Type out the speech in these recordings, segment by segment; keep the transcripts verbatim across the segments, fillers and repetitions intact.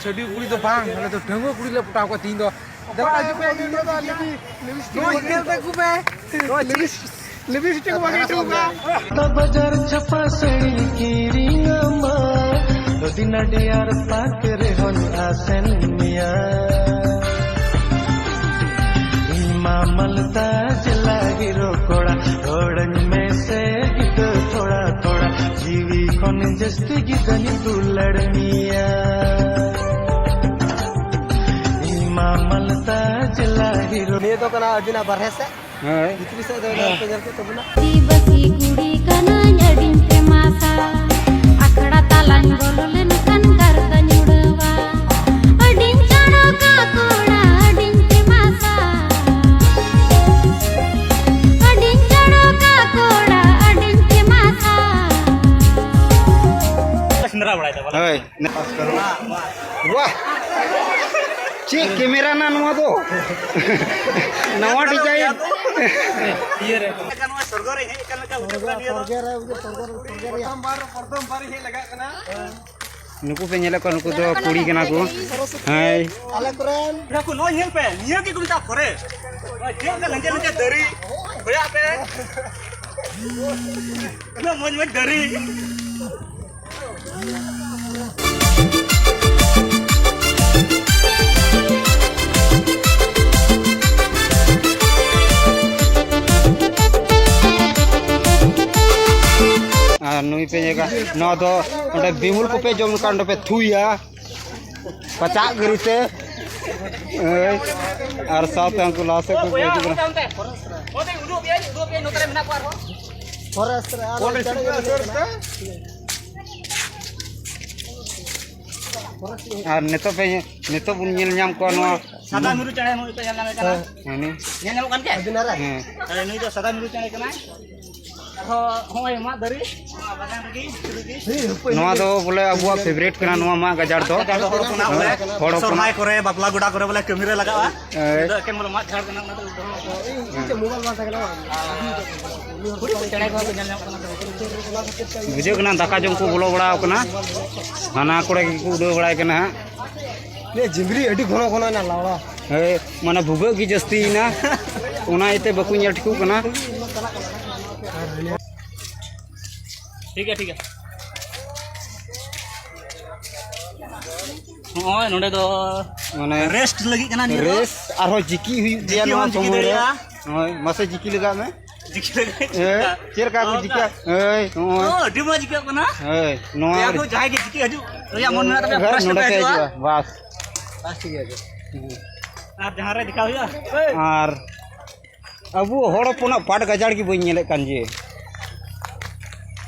ᱪᱷᱟᱹᱰᱣᱤ ᱠᱩᱲᱤ ᱫᱚ ᱵᱟᱝ, ᱟᱞᱮ ᱫᱚ ᱰᱟᱺᱜᱩᱣᱟᱹ ᱠᱩᱲᱤ ᱞᱮ ᱯᱚᱴᱟᱣ ᱠᱚᱣᱟ ᱛᱤᱦᱤᱧ ᱫᱚ᱾ ᱫᱮᱞᱟ ᱦᱤᱡᱩᱜ ᱯᱮ, ᱱᱚᱣᱟ ᱧᱮᱞ ᱛᱮ ᱟᱹᱜᱩ ᱯᱮ᱾ ᱱᱚᱣᱟ ᱪᱮᱫ? ᱞᱤᱯᱤᱥᱴᱤᱠ ᱵᱟᱹᱜᱤ ᱦᱚᱴᱚ ᱠᱟᱜᱼᱟ᱾ ᱵᱟᱡᱟᱨ ᱪᱷᱟᱯᱟ ᱥᱟᱹᱲᱤ ᱠᱤᱨᱤᱧ ᱟᱢᱟ, ᱟᱹᱰᱤ ᱱᱟᱰᱤ ᱟᱨ ᱯᱟᱨᱠ ᱨᱮᱦᱚᱸᱧ ᱟᱥᱮᱱ ᱢᱮᱭᱟ᱾ ᱤᱧ ᱢᱟ ᱢᱟᱞᱫᱟ ᱡᱮᱞᱟ ᱦᱤᱨᱳ ᱠᱚᱲᱟ, ᱨᱚᱲᱟᱹᱧ ᱢᱮᱥᱮ ᱜᱤᱫᱟᱹ ᱛᱷᱚᱲᱟ ᱛᱷᱚᱲᱟ, ᱡᱤᱣᱤ ᱠᱷᱚᱱ ᱡᱟᱹᱥᱛᱤ ᱜᱤᱫᱟᱹᱧ ᱫᱩᱞᱟᱹᱲ ᱢᱮᱭᱟ᱾ ᱤᱧ ᱢᱟ ᱢᱟᱞᱫᱟ ᱡᱮᱞᱟ ᱦᱤᱨᱳ᱾ ᱱᱤᱭᱟᱹ ᱫᱚ ᱠᱟᱱᱟ ᱟᱹᱵᱤᱱᱟᱜ ᱵᱟᱨᱦᱮ ᱥᱮᱫ᱾ ᱦᱳᱭ᱾ ᱵᱷᱤᱛᱨᱤ ᱥᱮᱫ ᱫᱚ ᱧᱮᱞ ᱯᱮ, ᱧᱮᱞ ᱠᱮᱫ ᱛᱟᱵᱚᱱᱟ᱾ ᱟᱹᱫᱤᱵᱟᱹᱥᱤ ᱠᱩᱲᱤ ᱠᱟᱹᱱᱟᱹᱧ ᱟᱹᱰᱤᱧ ᱯᱷᱮᱢᱟᱥᱟ, ᱟᱠᱷᱲᱟ ᱛᱟᱞᱟᱧ ᱵᱚᱞᱚ ᱞᱮᱱᱠᱷᱟᱱ ᱜᱟᱨᱫᱟᱧ ᱩᱰᱟᱹᱣᱟ᱾ ᱟᱹᱰᱤᱧ ᱪᱚᱲᱚᱠᱟ ᱠᱚᱲᱟ, ᱟᱹᱰᱤᱧ ᱯᱷᱮᱢᱟᱥᱟ, ᱟᱹᱰᱤᱧ ᱪᱚᱲᱚᱠᱟ ᱠᱚᱲᱟ, ᱟᱹᱰᱤᱧ ᱯᱷᱮᱢᱟᱥᱟ᱾ ᱥᱮᱸᱫᱽᱨᱟ ᱵᱟᱲᱟᱭ ᱫᱟ ᱵᱚᱞᱮ᱾ ᱦᱳᱭ᱾ ᱣᱟᱦ! ᱪᱮᱫ ᱠᱮᱢᱮᱨᱟ ᱱᱟ ᱱᱚᱣᱟ ᱫᱚ? ᱱᱟᱣᱟ ᱰᱤᱡᱟᱭᱤᱱ᱾ ᱤᱭᱟᱹ ᱨᱮ᱾ ᱱᱚᱣᱟ ᱥᱚᱨᱜᱚ ᱨᱮ ᱦᱮᱡ ᱟᱠᱟᱱ ᱞᱮᱠᱟ ᱵᱩᱡᱷᱟᱹᱜ ᱠᱟᱱᱟ ᱱᱤᱭᱟᱹ ᱫᱚ᱾ ᱥᱚᱨᱜᱚ ᱨᱮ, ᱥᱚᱨᱜᱚ ᱨᱮ, ᱥᱚᱨᱜᱚ ᱨᱮ᱾ ᱯᱨᱚᱛᱷᱚᱢ ᱵᱟᱨ, ᱯᱨᱚᱛᱷᱚᱢ ᱵᱟᱨ ᱦᱮᱡ ᱞᱟᱜᱟᱜ ᱠᱟᱱᱟ᱾ ᱱᱩᱠᱩ ᱯᱮ ᱧᱮᱞᱮᱫ ᱠᱚᱣᱟ, ᱱᱩᱠᱩ ᱫᱚ ᱠᱩᱲᱤ ᱠᱟᱱᱟ ᱠᱚ᱾ ᱦᱳᱭ᱾ ᱟᱞᱮ ᱠᱚᱨᱮᱱ᱾ ᱱᱚᱣᱟ ᱧᱮᱞ ᱯᱮ, ᱱᱤᱭᱟᱹ ᱜᱮ ᱠᱚ ᱢᱮᱛᱟᱜᱼᱟ ᱯᱷᱚᱨᱮᱥᱴ᱾ ᱱᱚᱣᱟ ᱪᱮᱫ ᱞᱮᱠᱟ ᱞᱮᱸᱡᱮᱨ ᱞᱮᱸᱡᱮᱨ ᱫᱟᱨᱮ᱾ ᱠᱚᱭᱚᱜ ᱯᱮ᱾ ᱩᱱᱟᱹᱜ ᱢᱚᱡᱽ ᱢᱚᱡᱽ ᱫᱟᱨᱮ᱾ ᱟᱨ ᱱᱩᱭ ᱯᱮ ᱧᱮᱞ ᱠᱟᱜ, ᱱᱚᱣᱟ ᱫᱚ ᱚᱸᱰᱮ ᱵᱤᱢᱩᱞ ᱠᱚᱯᱮ ᱡᱚᱢ ᱞᱮᱠᱷᱟᱱ ᱚᱸᱰᱮ ᱯᱮ ᱛᱷᱩᱭᱟ᱾ ᱯᱟᱪᱟᱜ ᱜᱟᱹᱨᱤ ᱛᱮ᱾ ᱦᱳᱭ᱾ ᱟᱨ ᱥᱟᱶᱛᱮ ᱩᱱᱠᱩ ᱞᱟᱦᱟ ᱥᱮᱫ ᱠᱚ ᱦᱤᱡᱩᱜ ᱠᱟᱱᱟ᱾ ᱯᱷᱚᱨᱮᱥᱴ ᱨᱮ ᱟᱞᱮ ᱪᱮᱬᱮ ᱜᱮ ᱢᱮᱱᱟᱜ ᱠᱚᱣᱟ ᱟᱨᱦᱚᱸ᱾ ᱟᱨ ᱱᱤᱛᱚᱜ ᱯᱮ, ᱱᱤᱛᱚᱜ ᱵᱚᱱ ᱧᱮᱞ ᱧᱟᱢ ᱠᱚᱣᱟ ᱱᱚᱣᱟ᱾ ᱥᱟᱫᱟ ᱢᱤᱨᱩ ᱪᱮᱬᱮ ᱱᱩᱭ ᱯᱮ ᱧᱮᱞ ᱧᱟᱢᱮ ᱠᱟᱱᱟ᱾ ᱦᱮᱸ᱾ ᱧᱮᱞ ᱧᱟᱢᱚᱜ ᱠᱟᱱ ᱜᱮᱭᱟ? ᱦᱮᱸ᱾ ᱦᱳᱭ, ᱱᱩᱭ ᱫᱚ ᱥᱟᱫᱟ ᱢᱤᱨᱩ ᱪᱮᱬᱮ ᱠᱟᱱᱟᱭ᱾ ᱟᱨᱦᱚᱸ ᱦᱚᱸᱜᱼᱚᱭ ᱢᱟᱫ ᱫᱟᱨᱮ, ᱱᱚᱣᱟ ᱵᱟᱜᱟᱱ ᱨᱮᱜᱮ, ᱱᱚᱣᱟ ᱫᱚ ᱵᱚᱞᱮ ᱟᱵᱚᱣᱟᱜ favourite ᱠᱟᱱᱟ, ᱱᱚᱣᱟ ᱢᱟᱫ ᱜᱟᱡᱟᱲ ᱫᱚ᱾ ᱜᱟᱡᱟᱲ ᱫᱚ ᱦᱚᱲ ᱦᱚᱯᱚᱱᱟᱜ ᱵᱚᱞᱮ ᱦᱚᱲ ᱦᱚᱯᱚᱱᱟᱜ᱾ ᱥᱚᱨᱦᱟᱭ ᱠᱚᱨᱮ, ᱵᱟᱯᱞᱟ ᱜᱚᱰᱟ ᱠᱚᱨᱮ ᱵᱚᱞᱮ ᱠᱟᱹᱢᱤ ᱨᱮ ᱞᱟᱜᱟᱜᱼᱟ᱾ ᱦᱳᱭ᱾ ᱱᱤᱭᱟᱹ ᱫᱚ ᱮᱠᱮᱱ ᱵᱚᱞᱮ ᱢᱟᱫ ᱡᱷᱟᱲ ᱠᱟᱱᱟ, ᱚᱱᱟ ᱫᱚ ᱦᱩᱰᱤᱧ ᱦᱩᱰᱤᱧ ᱪᱮᱬᱮ ᱠᱚᱦᱚᱸ ᱠᱚ ᱧᱮᱞ ᱧᱟᱢᱚᱜ ᱠᱟᱱᱟ᱾ ᱵᱩᱡᱷᱟᱹᱜ ᱠᱟᱱᱟ ᱫᱟᱠᱟ ᱡᱚᱢ ᱠᱚ ᱵᱚᱞᱚ ᱵᱟᱲᱟ ᱟᱠᱟᱱᱟ, ᱦᱟᱱᱟ ᱠᱚᱨᱮ ᱜᱮᱠᱚ ᱩᱰᱟᱹᱣ ᱵᱟᱲᱟᱭ ᱠᱟᱱᱟ ᱦᱟᱸᱜ᱾ ᱡᱤᱢᱨᱤ ᱟᱹᱰᱤ ᱜᱷᱚᱱᱚ ᱜᱷᱚᱱᱚ ᱮᱱᱟ ᱞᱟᱣᱲᱟ᱾ ᱦᱳᱭ, ᱢᱟᱱᱮ ᱵᱷᱩᱜᱟᱹᱜ ᱜᱮ ᱡᱟᱹᱥᱛᱤᱭᱮᱱᱟ, ᱚᱱᱟ ᱤᱭᱟᱹᱛᱮ ᱵᱟᱠᱚ ᱧᱮᱞ ᱴᱷᱤᱠᱚᱜ ᱠᱟᱱᱟ᱾ ᱴᱷᱤᱠ ᱜᱮᱭᱟ, ᱴᱷᱤᱠ ᱜᱮᱭᱟ᱾ ᱱᱚᱜᱼᱚᱭ ᱱᱚᱰᱮ ᱫᱚ ᱢᱟᱱᱮ ᱨᱮᱥᱴ ᱞᱟᱹᱜᱤᱫ ᱠᱟᱱᱟ ᱱᱤᱭᱟᱹ ᱫᱚ᱾ ᱨᱮᱥᱴ ᱟᱨᱦᱚᱸ ᱡᱤᱠᱤ ᱦᱩᱭᱩᱜ ᱜᱮᱭᱟ ᱡᱤᱠᱤ ᱱᱚᱣᱟ ᱦᱚᱸᱢ ᱡᱤᱠᱤ ᱥᱚᱢᱚᱭ ᱨᱮ᱾ ᱫᱟᱲᱮᱭᱟᱜᱼᱟ᱾ ᱦᱳᱭ, ᱢᱟᱥᱮ ᱡᱤᱠᱤ ᱞᱟᱜᱟᱜ ᱢᱮ᱾ ᱡᱤᱠᱤ ᱞᱟᱜᱟᱜ ᱦᱳᱭ, ᱪᱮᱫ ᱞᱮᱠᱟ ᱠᱚ ᱚᱱᱠᱟ᱾ ᱡᱤᱠᱤᱭᱟ? ᱦᱳᱭ, ᱱᱚᱜᱼᱚᱭ᱾ ᱚ, ᱟᱹᱰᱤ ᱢᱚᱡᱽ ᱟᱹᱭᱠᱟᱹᱜ ᱠᱟᱱᱟ᱾ ᱦᱳᱭ, ᱱᱚᱣᱟ ᱡᱟᱦᱟᱸᱭ ᱠᱚ, ᱡᱟᱦᱟᱸᱭ ᱜᱮ ᱡᱤᱠᱤ ᱦᱤᱡᱩᱜ ᱨᱮᱭᱟᱜ ᱢᱚᱱ ᱢᱮᱱᱟᱜ ᱛᱟᱯᱮᱭᱟ, ᱦᱳᱭ, ᱯᱷᱚᱨᱮᱥᱴ ᱱᱚᱰᱮ ᱯᱮ ᱯᱮ ᱦᱤᱡᱩᱜᱼᱟ᱾ ᱦᱤᱡᱩᱜᱼᱟ, ᱵᱟᱥ᱾ ᱵᱟᱥ, ᱴᱷᱤᱠ ᱜᱮᱭᱟ᱾ ᱦᱩᱸ᱾ ᱟᱨ ᱡᱟᱦᱟᱸ ᱨᱮ ᱫᱮᱠᱷᱟ ᱦᱩᱭᱩᱜᱼᱟ᱾ ᱟᱨ ᱟᱵᱚ ᱦᱚᱲ ᱦᱚᱯᱚᱱᱟᱜ ᱯᱟᱴ ᱜᱟᱡᱟᱲ ᱜᱮ ᱵᱟᱹᱧ ᱧᱮᱞᱮᱫ ᱠᱟᱱ ᱡᱮ᱾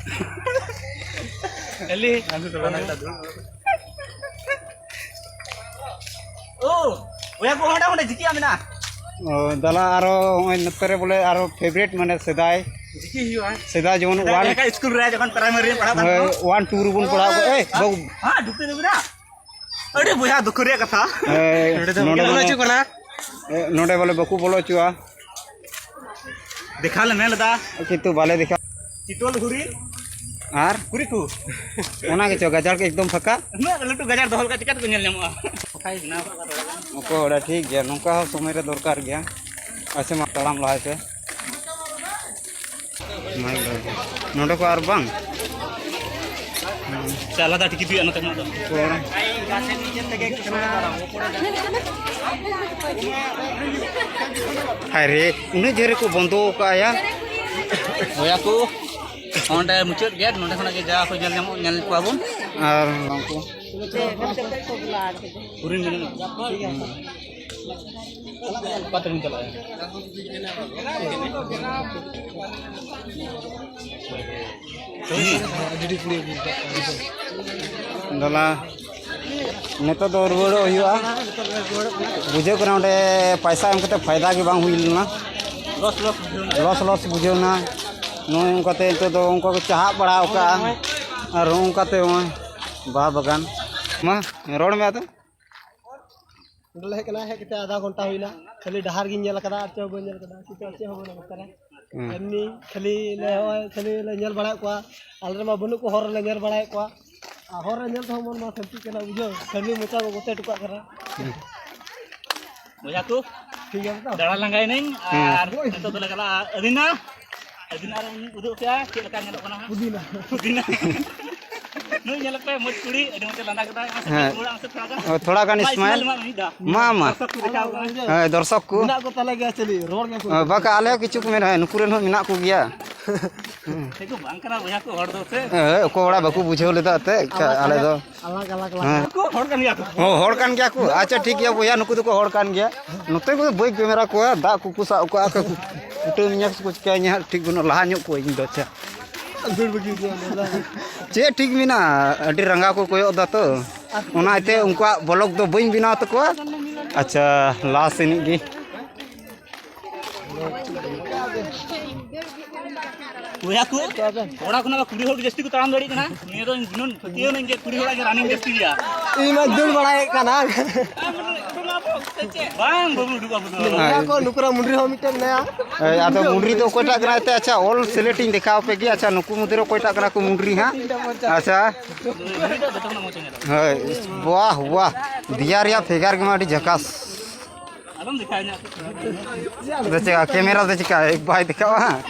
ᱠᱷᱟᱹᱞᱤ ᱚ, ᱚᱭᱟ ᱠᱚ ᱚᱸᱰᱮ, ᱚᱸᱰᱮ ᱡᱤᱠᱤᱭᱟ ᱢᱮᱱᱟᱜᱼᱟ᱾ ᱚ, ᱫᱟᱞᱟ ᱟᱨᱚ ᱱᱚᱜᱼᱚᱭ ᱱᱚᱛᱮ ᱨᱮ ᱵᱚᱞᱮ ᱟᱨᱚ ᱯᱷᱮᱵᱟᱨᱮᱴ ᱢᱟᱱᱮ ᱥᱮᱫᱟᱭ, ᱡᱤᱠᱤ ᱦᱩᱭᱩᱜᱼᱟ᱾ ᱥᱮᱫᱟᱭ ᱡᱮᱢᱚᱱ ᱥᱮᱫᱟᱭ ᱚᱣᱟᱱ, ᱡᱟᱦᱟᱸ ᱤᱥᱠᱩᱞ ᱨᱮ ᱡᱚᱠᱷᱚᱱ ᱯᱨᱟᱭᱢᱟᱨᱤ ᱨᱮ ᱯᱟᱲᱦᱟᱜ ᱠᱟᱱ ᱦᱳᱭ, ᱛᱟᱦᱮᱱᱟ᱾ ᱚᱣᱟᱱ ᱴᱩ ᱨᱮᱵᱚᱱ ᱯᱟᱲᱦᱟᱣ ᱠᱚᱜᱼᱟ᱾ ᱮᱭ, ᱵᱟᱹᱵᱩ᱾ ᱦᱮᱸ, ᱰᱩᱵᱞᱤ ᱰᱩᱵᱞᱤ ᱨᱮ᱾ ᱟᱹᱰᱤ ᱵᱚᱭᱦᱟ ᱫᱩᱠᱷ ᱨᱮᱭᱟᱜ ᱠᱟᱛᱷᱟ᱾ ᱦᱮᱸ, ᱱᱚᱰᱮ ᱫᱚ ᱱᱚᱰᱮ ᱵᱚᱞᱚ ᱵᱚᱞᱮ, ᱦᱚᱪᱚ ᱠᱟᱱᱟ᱾ ᱮ, ᱱᱚᱰᱮ ᱵᱚᱞᱮ ᱵᱟᱠᱚ ᱵᱚᱞᱚ ᱦᱚᱪᱚᱣᱟ᱾ ᱫᱮᱠᱷᱟ ᱞᱮ ᱢᱮᱱ ᱞᱮᱫᱟ᱾ ᱠᱤᱱᱛᱩ ᱵᱟᱞᱮ ᱫᱮᱠᱷᱟ᱾ ᱪᱤᱛᱚᱞ ᱦᱩᱨᱤ᱾ ᱟᱨ? ᱦᱩᱨᱤ ᱠᱚ᱾ ᱚᱱᱟ ᱜᱮᱪᱚ, ᱜᱟᱡᱟᱲ ᱠᱚ ᱮᱠᱫᱚᱢ ᱯᱷᱟᱸᱠᱟ᱾ ᱩᱱᱟᱹᱜ ᱞᱟᱹᱴᱩ ᱜᱟᱡᱟᱲ ᱫᱚᱦᱚ ᱞᱮᱠᱷᱟᱱ ᱪᱤᱠᱟ ᱛᱮᱠᱚ ᱧᱮᱞ ᱧᱟᱢᱚᱜᱼᱟ? ᱯᱷᱟᱸᱠᱟᱭ ᱵᱮᱱᱟᱣ ᱠᱟᱜ ᱠᱚᱣᱟ᱾ ᱚᱠᱚᱭ ᱚᱲᱟ ᱴᱷᱤᱠ ᱜᱮᱭᱟ, ᱱᱚᱝᱠᱟ ᱦᱚᱸ ᱥᱚᱢᱚᱭ ᱨᱮ ᱫᱚᱨᱠᱟᱨ ᱜᱮᱭᱟ᱾ ᱟᱪᱪᱷᱟ, ᱢᱟ ᱛᱟᱲᱟᱢ ᱞᱟᱦᱟᱭ ᱯᱮ᱾ ᱱᱚᱰᱮ ᱠᱚ ᱟᱨ ᱵᱟᱝ? ᱥᱮ ᱟᱞᱟᱫᱟ ᱴᱤᱠᱤᱴ ᱦᱩᱭᱩᱜᱼᱟ ᱱᱚᱛᱮ ᱠᱷᱚᱱᱟᱜ ᱫᱚ? ᱦᱟᱭ ᱨᱮ, ᱩᱱᱟᱹᱜ ᱡᱷᱟᱹᱞ ᱨᱮᱠᱚ ᱵᱚᱱᱫᱚ ᱟᱠᱟᱫᱼᱟ ᱭᱟ᱾ ᱵᱚᱭᱦᱟ ᱠᱚ, ᱚᱸᱰᱮ ᱢᱩᱪᱟᱹᱫ ᱜᱮᱴ, ᱱᱚᱸᱰᱮ ᱠᱷᱚᱱᱟᱜ ᱜᱮ ᱡᱟ ᱠᱚ ᱧᱮᱞ ᱧᱟᱢᱚᱜ, ᱧᱮᱞ ᱠᱚᱣᱟ ᱵᱚᱱ᱾ ᱟᱨ ᱩᱱᱠᱩ ᱯᱩᱨᱤ ᱢᱮᱱᱟᱜᱼᱟ᱾ ᱚᱠᱟ ᱛᱮᱵᱚᱱ ᱪᱟᱞᱟᱜᱼᱟ? ᱫᱟᱞᱟ, ᱱᱤᱛᱚᱜ ᱫᱚ ᱨᱩᱣᱟᱹᱲᱚᱜ ᱦᱩᱭᱩᱜᱼᱟ᱾ ᱵᱩᱡᱷᱟᱹᱜ ᱠᱟᱱᱟ, ᱚᱸᱰᱮ ᱯᱟᱭᱥᱟ ᱮᱢ ᱠᱟᱛᱮ ᱯᱷᱟᱭᱫᱟ ᱜᱮ ᱵᱟᱝ ᱦᱩᱭ ᱞᱮᱱᱟ᱾ ᱞᱚᱥ, ᱞᱚᱥ ᱵᱩᱡᱷᱟᱹᱣ ᱮᱱᱟ᱾ ᱱᱚᱜᱼᱚ ᱱᱚᱝᱠᱟᱛᱮ ᱱᱤᱛᱚᱜ ᱫᱚ ᱚᱱᱠᱟ ᱠᱚ ᱪᱟᱦᱟᱵ ᱵᱟᱲᱟ ᱟᱠᱟᱜᱼᱟ᱾ ᱟᱨ ᱱᱚᱜᱼᱚ ᱱᱚᱝᱠᱟᱛᱮ ᱱᱚᱜᱼᱚᱭ ᱵᱟᱦᱟ ᱵᱟᱜᱟᱱ᱾ ᱢᱟ, ᱨᱚᱲ ᱢᱮ ᱟᱫᱚ᱾ ᱱᱚᱸᱰᱮ ᱞᱮ ᱦᱮᱡ ᱠᱟᱱᱟ, ᱦᱮᱡ ᱠᱟᱛᱮ ᱟᱫᱷᱟ ᱜᱷᱚᱱᱴᱟ ᱦᱩᱭᱱᱟ, ᱠᱷᱟᱹᱞᱤ ᱰᱟᱦᱟᱨ ᱜᱤᱧ ᱧᱮᱞ ᱠᱟᱫᱟ, ᱟᱨ ᱪᱮᱫ ᱦᱚᱸ ᱵᱟᱹᱧ ᱧᱮᱞ ᱠᱟᱫᱟ, ᱪᱮᱫ ᱦᱚᱸ, ᱪᱮᱫ ᱦᱚᱸ ᱵᱟᱹᱱᱩᱜᱼᱟ ᱱᱚᱛᱮ ᱨᱮ᱾ ᱦᱩᱸ᱾ ᱮᱢᱱᱤ ᱠᱷᱟᱹᱞᱤ ᱞᱮ, ᱱᱚᱜᱼᱚᱭ ᱠᱷᱟᱹᱞᱤ ᱞᱮ ᱧᱮᱞ ᱵᱟᱲᱟᱭᱮᱫ ᱠᱚᱣᱟ, ᱟᱞᱮ ᱨᱮᱢᱟ ᱵᱟᱹᱱᱩᱜ ᱠᱚ, ᱦᱚᱨ ᱨᱮᱞᱮ ᱧᱮᱞ ᱵᱟᱲᱟᱭᱮᱫ ᱠᱚᱣᱟ᱾ ᱟᱨ ᱦᱚᱨ ᱨᱮ ᱧᱮᱞ ᱛᱮᱦᱚᱸ ᱢᱚᱱ ᱢᱟ ᱥᱟᱱᱛᱤᱜ ᱠᱟᱱᱟ, ᱵᱩᱡᱷᱟᱹᱣ᱾ ᱠᱷᱟᱹᱞᱤ ᱢᱚᱪᱟ ᱠᱚ ᱜᱚᱛᱮ ᱦᱚᱴᱚ ᱠᱟᱜ ᱠᱟᱱᱟ᱾ ᱵᱚᱭᱦᱟ ᱠᱚ, ᱴᱷᱤᱠ ᱜᱮᱭᱟ ᱛᱚ? ᱫᱟᱬᱟ ᱞᱟᱸᱜᱟᱭᱮᱱᱟᱹᱧ᱾ ᱦᱮᱸ᱾ ᱟᱨ ᱱᱤᱛᱚᱜ ᱫᱚᱞᱮ ᱪᱟᱞᱟᱜᱼᱟ ᱟᱹᱫᱤᱱᱟ᱾ ᱟᱹᱫᱤᱱᱟ ᱨᱮ ᱩᱫᱩᱜ ᱯᱮᱭᱟ ᱪᱮᱫ ᱞᱮᱠᱟ ᱧᱮᱞᱚᱜ ᱠᱟᱱᱟ ᱦᱟᱸᱜ᱾ ᱯᱩᱫᱤᱱᱟ᱾ ᱯᱩᱫᱤᱱᱟ᱾ ᱱᱩᱭ ᱧᱮᱞ ᱯᱮ, ᱢᱚᱡᱽ ᱠᱩᱲᱤ, ᱟᱹᱰᱤ ᱢᱚᱡᱽ ᱮ ᱞᱟᱸᱫᱟ ᱠᱮᱫᱟ᱾ ᱦᱮᱸ᱾ ᱛᱷᱚᱲᱟ ᱜᱟᱱ ᱢᱟ, smile᱾ Smile ᱮᱢᱟᱜ ᱢᱮ ᱢᱤᱫ ᱫᱷᱟᱣ᱾ ᱢᱟ, ᱢᱟ᱾ ᱫᱚᱨᱥᱚᱠ ᱠᱚ ᱫᱮᱠᱷᱟᱣ ᱠᱚ ᱢᱮ᱾ ᱦᱮᱸ, ᱫᱚᱨᱥᱚᱠ ᱠᱚ᱾ ᱢᱮᱱᱟᱜ ᱠᱚ ᱛᱟᱞᱮ ᱜᱮᱭᱟ, ᱪᱮᱞᱤ ᱨᱚᱲ ᱜᱮᱭᱟ ᱠᱚ᱾ ᱦᱮᱸ, ᱵᱟᱠᱟ, ᱟᱞᱮ ᱦᱚᱸ ᱠᱤᱪᱷᱩ ᱠᱚ ᱢᱮᱱᱟ, ᱱᱩᱠᱩ ᱨᱮᱱ ᱦᱚᱸ ᱢᱮᱱᱟᱜ ᱠᱚᱜᱮᱭᱟ᱾ ᱪᱮᱫ ᱠᱚ ᱵᱟᱝ ᱠᱟᱱᱟ ᱵᱚᱭᱦᱟ ᱠᱚ, ᱦᱚᱲ ᱫᱚ ᱥᱮ᱾ ᱦᱮᱸ, ᱚᱠᱚᱭ ᱚᱲᱟᱜ ᱵᱟᱠᱚ ᱵᱩᱡᱷᱟᱹᱣ ᱞᱮᱫᱟ ᱮᱱᱛᱮᱫ, ᱟᱞᱟᱜᱽ, ᱟᱞᱮ ᱫᱚ᱾ ᱟᱞᱟᱜᱽ, ᱟᱞᱟᱜᱽ, ᱟᱞᱟᱜᱽ᱾ ᱦᱮᱸ᱾ ᱩᱱᱠᱩ ᱦᱚᱲ ᱠᱟᱱ ᱜᱮᱭᱟ ᱠᱚ᱾ ᱦᱚᱸ, ᱦᱚᱲ ᱠᱟᱱ ᱜᱮᱭᱟ ᱠᱚ᱾ ᱟᱪᱪᱷᱟ, ᱴᱷᱤᱠ ᱜᱮᱭᱟ ᱵᱚᱭᱦᱟ, ᱱᱩᱠᱩ ᱫᱚᱠᱚ ᱦᱚᱲ ᱠᱟᱱ ᱜᱮᱭᱟ᱾ ᱱᱚᱛᱮ ᱠᱚᱫᱚ ᱵᱟᱹᱧ camera ᱠᱚᱣᱟ, ᱫᱟᱜ ᱠᱚᱠᱚ ᱥᱟᱵ ᱠᱚᱣᱟ, ᱟᱠᱟ ᱠᱚ ᱠᱩᱴᱟᱹᱢ ᱤᱧᱟ ᱥᱮ ᱠᱚ ᱪᱤᱠᱟᱹᱧᱟ ᱦᱟᱸᱜ, ᱴᱷᱤᱠ ᱵᱟᱹᱱᱩᱜᱼᱟ, ᱞᱟᱦᱟ ᱧᱚᱜ ᱠᱚᱣᱟ ᱤᱧ ᱫᱚ᱾ ᱟᱪᱪᱷᱟ᱾ ᱪᱮᱫ ᱴᱷᱤᱠ ᱢᱮᱱᱟᱜᱼᱟ, ᱟᱹᱰᱤ ᱨᱟᱸᱜᱟᱣ ᱠᱚ ᱠᱚᱭᱚᱜ ᱫᱟ ᱛᱚ, ᱚᱱᱟ ᱤᱭᱟᱹᱛᱮ ᱩᱱᱠᱩᱣᱟᱜ vlog ᱫᱚ ᱵᱟᱹᱧ ᱵᱮᱱᱟᱣ ᱛᱟᱠᱚᱣᱟ᱾ ᱟᱪᱪᱷᱟ, ᱞᱟᱦᱟ ᱥᱮᱱᱤᱡ ᱜᱮ᱾ ᱵᱚᱭᱦᱟ ᱠᱚ, ᱠᱚᱲᱟ ᱠᱷᱚᱱᱟᱜ ᱫᱚ ᱠᱩᱲᱤ ᱦᱚᱲ ᱜᱮ ᱡᱟᱹᱥᱛᱤ ᱠᱚ ᱛᱟᱲᱟᱢ ᱫᱟᱲᱮᱭᱟᱜ ᱠᱟᱱᱟ᱾ ᱱᱤᱭᱟᱹ ᱫᱚ ᱤᱧ ᱜᱩᱱᱟᱹᱱ ᱯᱟᱹᱛᱭᱟᱹᱣ ᱱᱟᱹᱧ ᱡᱮ ᱠᱩᱲᱤ ᱦᱚᱲᱟᱜ ᱜᱮ running ᱡᱟᱹᱥᱛᱤ ᱜᱮᱭᱟ᱾ ᱤᱧ ᱢᱟ ᱫᱟᱹᱲ ᱵᱟᱲᱟᱭᱮᱫ ᱠᱟᱱᱟ᱾ ᱵᱟᱝ ᱵᱟᱹᱵᱩ, ᱩᱰᱩᱠ ᱟᱵᱚ ᱫᱚ᱾ ᱵᱚᱭᱦᱟ ᱠᱚ, ᱱᱩᱠᱩ ᱨᱮᱱ ᱢᱩᱱᱰᱨᱤ ᱦᱚᱸ ᱢᱤᱫᱴᱮᱱ ᱢᱮᱱᱟᱭᱟ᱾ ᱦᱳᱭ, ᱟᱫᱚ ᱢᱩᱱᱰᱨᱤ ᱫᱚ ᱚᱠᱚᱭᱴᱟᱜ ᱠᱟᱱᱟᱭ ᱛᱮ? ᱟᱪᱪᱷᱟ, all select ᱤᱧ ᱫᱮᱠᱷᱟᱣ ᱟᱯᱮ ᱜᱮ᱾ ᱟᱪᱪᱷᱟ, ᱱᱩᱠᱩ ᱢᱩᱫᱽᱨᱮ ᱚᱠᱚᱭᱴᱟᱜ ᱠᱟᱱᱟ ᱠᱚ ᱢᱩᱱᱰᱨᱤ ᱦᱟᱸᱜ? ᱟᱪᱪᱷᱟ᱾ ᱦᱳᱭ, ᱵᱟᱦ, ᱵᱟᱦ, ᱫᱮᱭᱟ ᱨᱮᱭᱟᱜ figure ᱜᱮᱢᱟ ᱟᱹᱰᱤ ᱡᱷᱟᱠᱟᱥ᱾ ᱟᱞᱚᱢ ᱫᱮᱠᱷᱟᱣ ᱤᱧᱟᱹᱜ᱾ ᱟᱫᱚ ᱪᱮᱠᱟ, camera ᱫᱚ ᱪᱮᱠᱟ ᱵᱟᱭ ᱫᱮᱠᱷᱟᱣᱟ?